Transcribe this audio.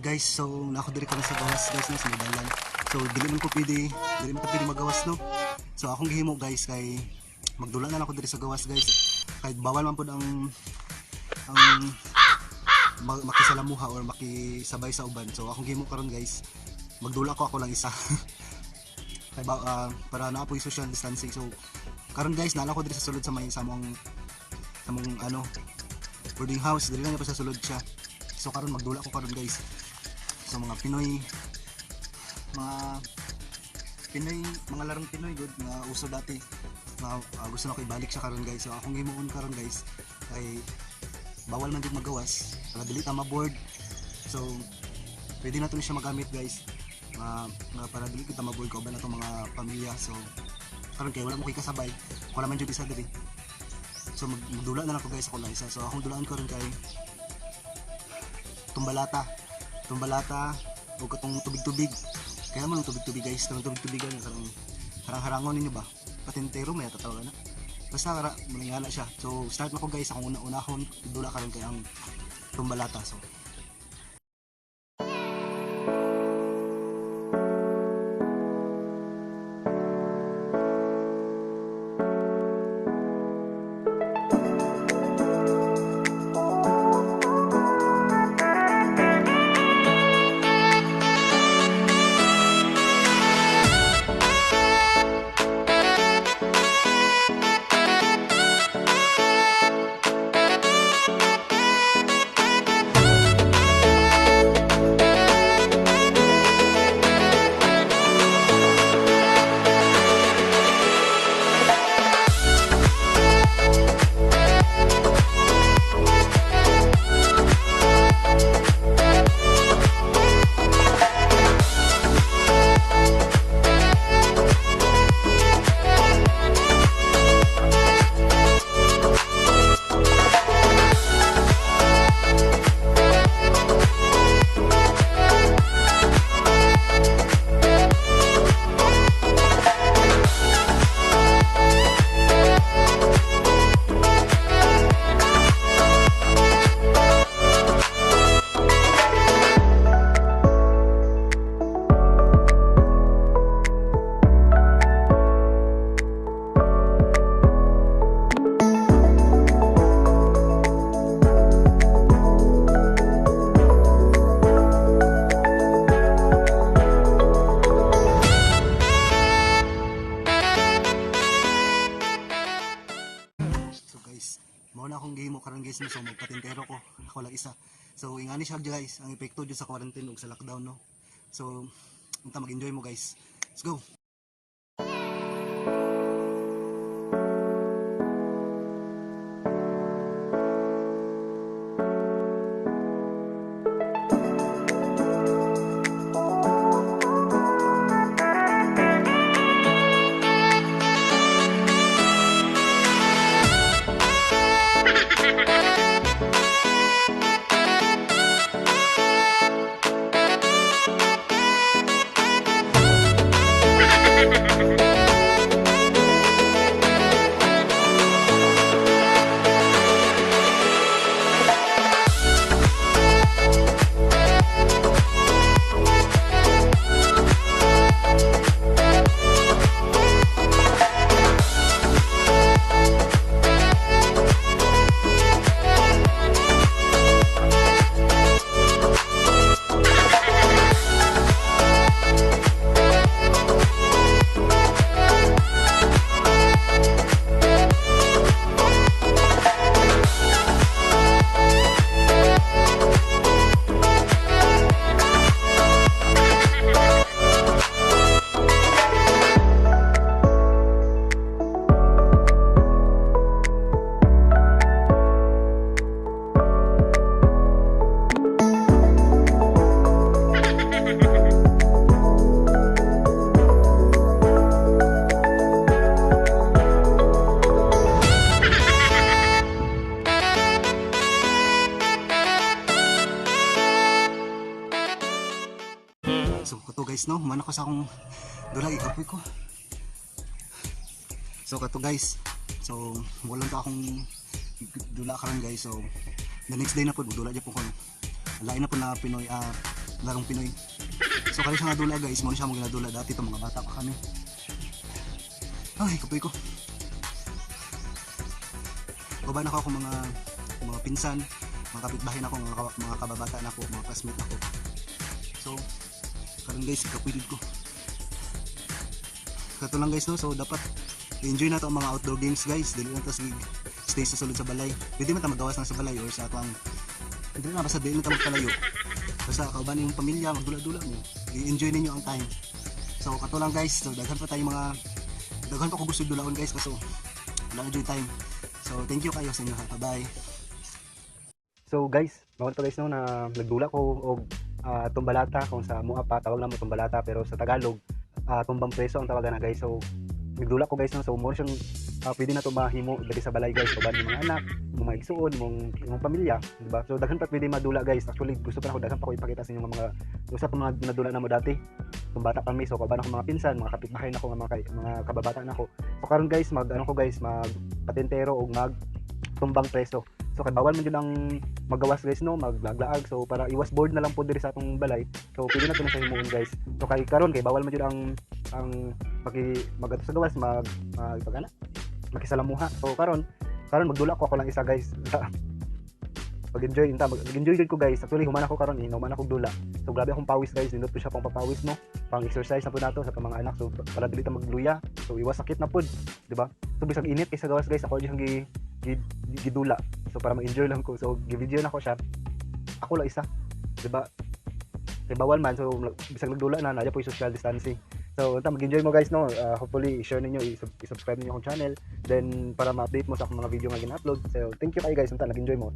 Guys, so nako diri karon sa gawas, guys, no, sa may dalan. So dili man ko pwede, dili man ta pwede magawas, no. So akong gihimo, guys, kay magdula na lang ako diri sa gawas, guys. Kahit bawal man pud ang makisalamuha or makisabay sa uban. So akong gihimo karon, guys, magdula ko, ako lang isa. Kay ba, para naa po'y social distancing. So karon, guys, naa ko diri sa sulod sa may sa among ano, boarding house. Diri lang pa sa sulod siya. So karon magdula ko karon, guys. So mga Pinoy, mga Pinoy, mga larong Pinoy good nga uso dati. Mga, gusto na ko ibalik siya karon, guys. So akong himuon karon, guys, kay bawal man jud magawas para dili ta ma-board. So pwede na to ni siya magamit, guys. Nga para dili kita ma-board kauban atong mga pamilya. So karon kay wala mo kay kasabay. Wala man jud isa diri. So magdula na lang ko, guys, ako lang isa. So akong dulaan ko rin kay tumbalata. Tumbalata o katong tubig-tubig. Kaya mo ng tubig-tubig, guys, kanang tubig-tubig ano, karang harang-harangon ninyo ba? Patintero may tatawag na. Basta kara maningala siya. So start na ko, guys, akong una-unahon dula karon kay ang tumbalata. So guys, mao na akong gihimo karon, guys, no? So magpatintero ko, ako lang isa. So ingani siya, guys, ang epekto jud sa quarantine ug sa lockdown, no. So unta mag-enjoy mo, guys. Let's go. So kato, guys, no, humana ko sa akong dula, ikapoy ko. So kato, guys. So wala to akong dula karon, guys. So the next day na pud dula gyud po ko. Lain na po na Pinoy Larong Pinoy. So kani siya nga dula, guys, mo siya mo ginadula dati to, mga bata pa kami. Ay, kapoy ko. Kauban ako akong mga pinsan, mga kapitbahay nako, mga kababata nako, mga classmate nako. So, karon guys, kapoy gid ko. Kato lang, guys, no, so dapat enjoy na to ang mga outdoor games, guys. Dili lang ta sige stay sa sulod sa balay. Pwede man ta magawas lang sa balay or sa atong hindi na, basta dili na ta magpalayo. Basta kauban yung pamilya, magdula-dula mo. I-enjoy ninyo ang time. So kato lang, guys, so daghan pa tayo mga daghan pa ko gusto dulaon, guys, kaso wala na jud time. So thank you kayo sa inyo. Bye bye. So guys, mao to, guys, no, na nagdula ko og tumbalata, kung sa mua pa tawag namo tumbalata, pero sa Tagalog tumbang preso ang tawagan na, guys. So nagdula ko, guys, no, so mo siyang pwede na to mahimo diri sa balay, guys, uban imong mga anak, imong mga igsuon, imong pamilya, di ba? So daghan pa pwede madula, guys. Actually gusto pa ako, daghan pa ko ipakita sa inyo mga usa pa mga nadula na mo dati kung bata kami. So kauban ako mga pinsan, mga kapitbahay nako, mga kababata nako. So karon, guys, mag ano ko, guys, mag patentero og mag tumbang preso. So kay bawal man jud ang magawas, guys, no, maglaglaag. So para iwas bored na lang po diri sa atong balay. So pwede na to na sa himuon, guys. So kay karon kay bawal man jud ang maki magadto sa gawas, mag mag pagana makisalamuha. So karon magdula ko, ako lang isa, guys. Mag-enjoy inta, mag-enjoy jud ko, guys. Actually human ako karon eh, human ako dula. So grabe akong pawis, guys, nindot po siya pang papawis, no. Pang exercise na po nato sa atong mga anak. So para dili ta magluya. So iwas sakit na pud, di ba? So bisag init kay sa gawas, guys, ako siyang gi gidula. So para ma-enjoy lang ko. So gi-video na ko siya. Ako lang isa. 'Di ba? Kay bawal man, so bisag nagdula na naa po yung social distancing. So unta mag-enjoy mo, guys, no. Hopefully i-share ninyo, i-subscribe ninyo akong channel then para ma-update mo sa akong mga video nga gina-upload. So thank you kayo, guys, unta nag-enjoy mo.